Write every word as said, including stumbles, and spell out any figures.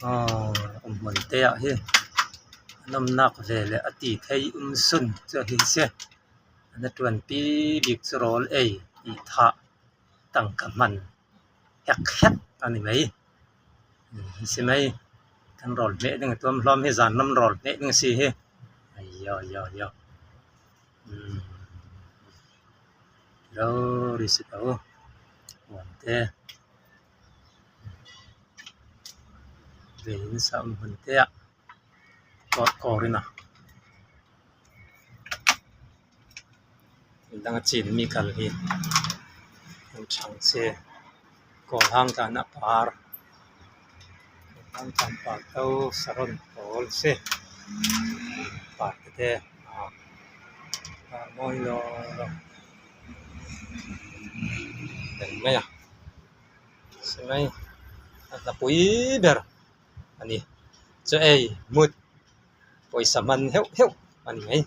Aw, um hmunte ah hi an awmnak ve le a ti thei um sun cu a hi si. An a ṭuanpi bik cu rawl ei i thah tangka hman hek hek a ni mei. Hi si mei. Kan rawl hmeh ding a tuam hlawm hi, zan lam rawl hmeh ding a si hi. Ayo, yo, yo. Lo ri si lo. Huante ve in sa um huante ah kawr kawr in a dang a cin mi kal hi. An chang si. Kawl hang kan a par. Kawl hang kan par to saron kawl si. Par te te. Par moi lo lo. Deng mai a. Si mai. A pui ber. Ani. Cu ei mut. Pawisa hman heuh heuh an ngei.